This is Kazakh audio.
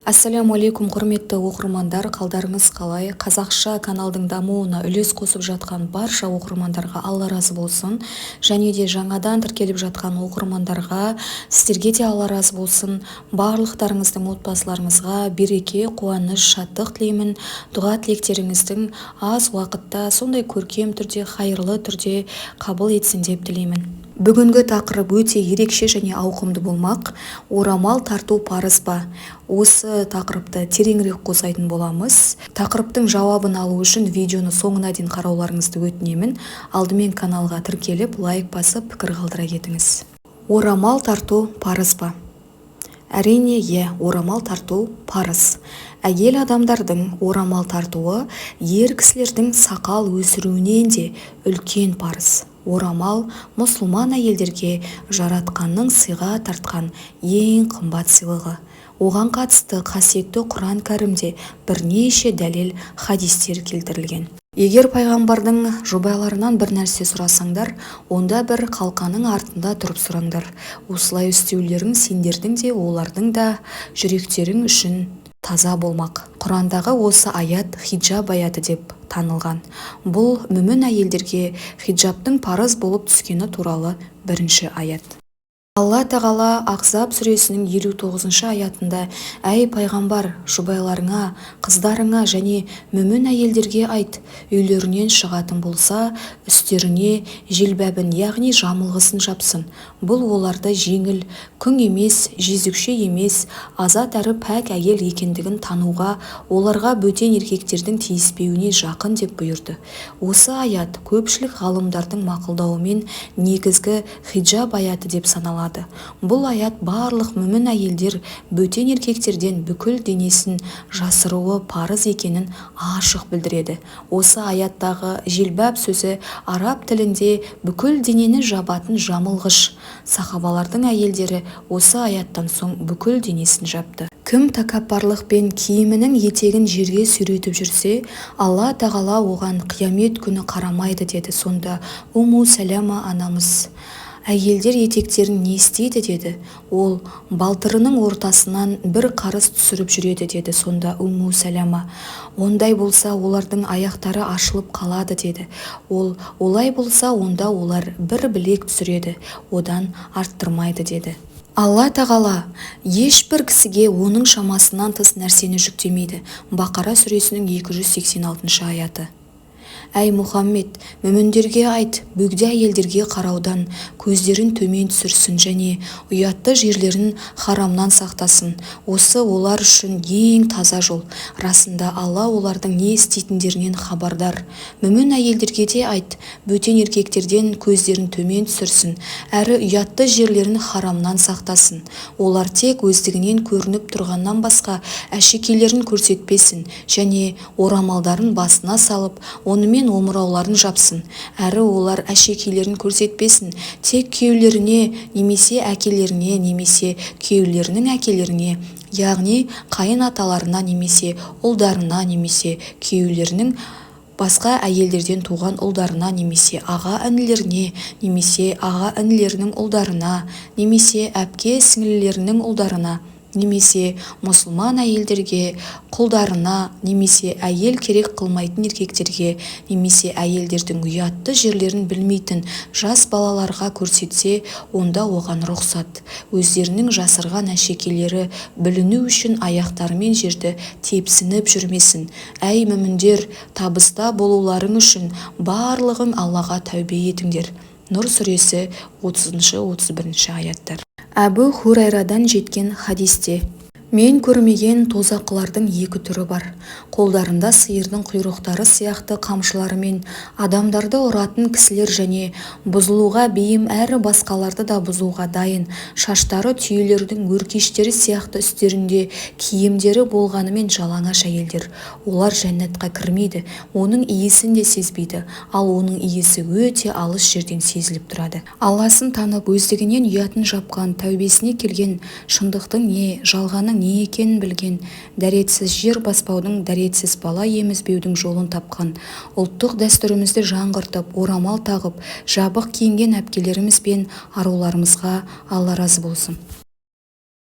Ассаляму алейкум, құрметті оқырмандар! Қалдарыңыз қалай? Қазақша каналдың дамуына үлес қосып жатқан барша оқырмандарға Алла разы болсын. Және де жаңадан тіркеліп жатқан оқырмандарға, сіздерге де Алла разы болсын. Барлықтарыңыздың отбасыларыңызға береке, қуаныш, шаттық тілеймін. Дұға тілектеріңіздің аз уақытта сондай көркем түрде, хайырлы түрде қабыл етсін деп тілеймін. Бүгінгі тақырып өте ерекше және ауқымды болмақ. Орамал тарту парыз ба? Осы тақырыпты тереңірек қозғайтын боламыз. Тақырыптың жауабын алу үшін видеоны соңына дейін қарауларыңызды өтінемін. Алдымен каналға тіркеліп, лайк басып, пікір қалдыра кетіңіз. Орамал тарту парыз ба? Әрине, иә, орамал тарту парыз. Әйел адамдардың орамал тартуы ер кісілердің сақал өсіруінен де үлкен парыз. Орамал – мұсылман әйелдерге Жаратқанның сыйға тартқан ең қымбат сыйлығы. Оған қатысты қасиетті Құран Кәрімде бірнеше дәлел хадистер келтірілген. Егер пайғамбардың жұбайларынан бір нәрсе сұрасаңдар, онда бір қалқаның артында тұрып сұраңдар. Осылай істеулерің сендердің де, олардың да жүректерің үшін таза болмақ. Құрандағы осы аят хиджаб аяты деп танылған. Бұл мүмін әйелдерге хиджабтың парыз болып түскені туралы бірінші аят. Алла Тағала Ахзаб сүресінің 59-аятында: «Әй, пайғамбар, жұбайларыңа, қыздарыңа және мүмін әйелдерге айт, үйлерінен шығатын болса, үстеріне желбәбін, яғни жамылғысын жапсын. Бұл оларды жеңіл, күң емес, жезөкше емес, азат әрі пәк әйел екендігін тануға, оларға бөтен еркектердің тиіспеуіне жақын», – деп бұйырды. Осы аят көпшілік ғалымдардың мақұлдауымен негізгі хиджаб аяты деп саналады. Бұл аят барлық мүмін әйелдер бөтен еркектерден бүкіл денесін жасыруы парыз екенін ашық білдіреді. Осы аяттағы желбәп сөзі араб тілінде бүкіл денені жабатын жамылғыш. Сахабалардың әйелдері осы аяттан соң бүкіл денесін жапты. Кім тәкаппарлықпен киімінің етегін жерге сүйретіп жүрсе, Алла Тағала оған қиямет күні қарамайды, деді. Сонда Умму Сәләма анамыз: «Әйелдер етектерін не істейді?» – деді. Ол: «Балтырының ортасынан бір қарыс түсіріп жүреді», – деді. Сонда Умму Сәләма: «Ондай болса, олардың аяқтары ашылып қалады», – деді. Ол: «Олай болса, онда олар бір білек түсіреді, одан арттырмайды», – деді. Алла Тағала ешбір кісіге оның шамасынан тыс нәрсені жүктемейді. Бақара сүресінің 286 аяты. Әй, Мұхаммед, мүміндерге айт, бөгде әйелдерге қараудан көздерін төмен түсірсін және ұятты жерлерін харамнан сақтасын. Осы олар үшін ең таза жол. Расында, Алла олардың не істейтіндерінен хабардар. Мүмін әйелдерге де айт, бөтен еркектерден көздерін төмен түсірсін әрі ұятты жерлерін харамнан сақтасын. Олар тек өздігінен көрініп тұрғаннан басқа әшекейлерін көрсетпесін және орамалдарын басына салып, онымен омырауларын жапсын. Әрі олар әшекейлерін көрсетпесін, тек күйеулеріне немесе әкелеріне немесе күйеулерінің әкелеріне, яғни қайын аталарына, немесе ұлдарына немесе күйеулерінің басқа әйелдерден туған ұлдарына немесе аға-інілеріне немесе аға-інілерінің ұлдарына немесе әпке-сіңлілерінің ұлдарына немесе мұсылман әйелдерге, құлдарына немесе әйел керек қылмайтын еркектерге немесе әйелдердің ұятты жерлерін білмейтін жас балаларға көрсетсе, онда оған рұқсат. Өздерінің жасырған әшекейлері біліну үшін аяқтарымен жерді тепсініп жүрмесін. Әй, мүміндер, табыста болуларың үшін барлығың Аллаға тәубе етіңдер. Нұр сүресі, 30-31 аяттар. Әбу Хурайрадан жеткен хадисте: «Мен көрмеген тозақылардың екі түрі бар. Қолдарында сиырдың құйрықтары сияқты қамшыларымен адамдарды ұратын кісілер және бұзылуға бейім әрі басқаларды да бұзуға дайын, шаштары түйелердің өркештері сияқты, үстерінде киімдері болғанымен жалаңаш әйелдер. Олар жәннатқа кірмейді, оның иісін де сезбейді, ал оның иісі өте алыс жерден сезіліп тұрады». Алласын танып, өздігінен ұятын жапқан, тәубесіне келген, шындықтың не, жалғанның не екенін білген, дәретсіз жер баспаудың, дәретсіз бала емізбеудің жолын тапқан, ұлттық дәстүрімізді жаңғыртып, орамал тағып, жабық киінген әпкелеріміз бен аруларымызға Алла разы болсын.